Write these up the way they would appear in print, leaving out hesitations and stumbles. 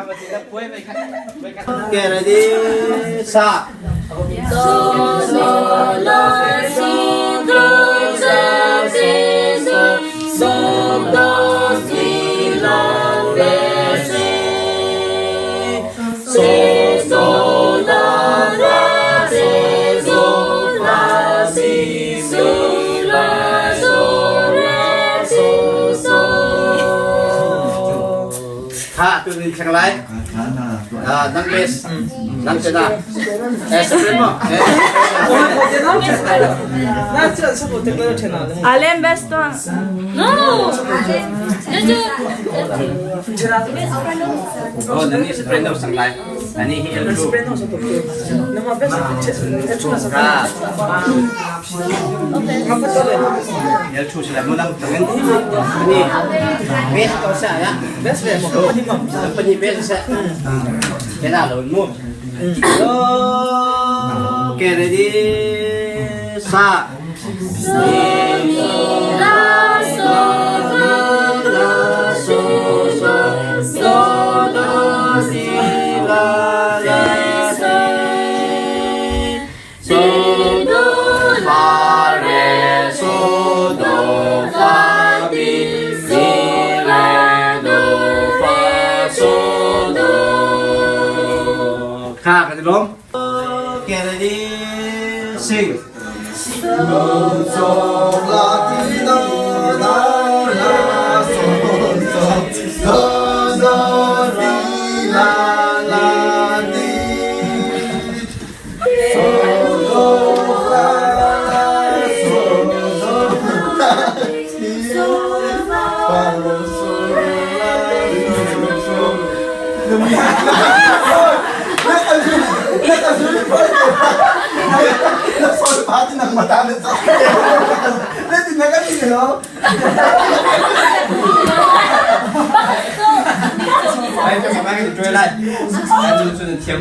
Okay, ready, sa. So, so, la, si, do, za, si, so, so, do, si, la, re, si. Si, so, la, la, si, so, la, si, so, la, so, re, si, so. Ha, tu ni chang lai. Nang bes. Nang chena. Eh, supremo. Eh. Alem best to. No. Oh, nang ni soprano sang lai. Ani hi L2. Ha. L2 sila mo nang tangan. Ani bes to sa ya. Bes bes. Pani bes sa. Kena lo mu. Okay, ready? Sa. So, mi, la, so, do, la, so, so, so, do, si, la, re, si. Si, do, la, re, so, do, fa, mi, si, re, do, fa, so, do. Kha, kan i lawm. Okay, ready? Sing. So, So la ti do la la so so do do ti la la ti so do la la so do la ti fa so la so so. Ai, ka ma ka joy lai. Ai chu chu thiam.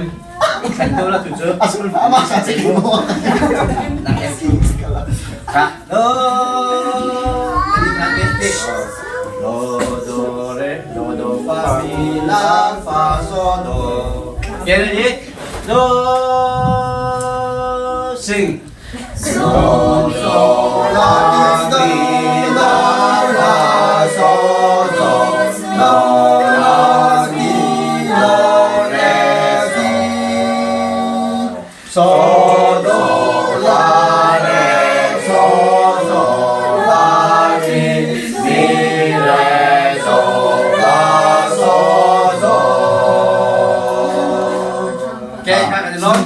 Khan to la chu chu. Nang L2. Ka. Do. Do do re do do fa mi la fa so do. Okay, ready? Do sing. So, mi, La ti do la so do do la ti do re si so do la re so do la ti mi re so la so do. Okay, kha kan i lawm.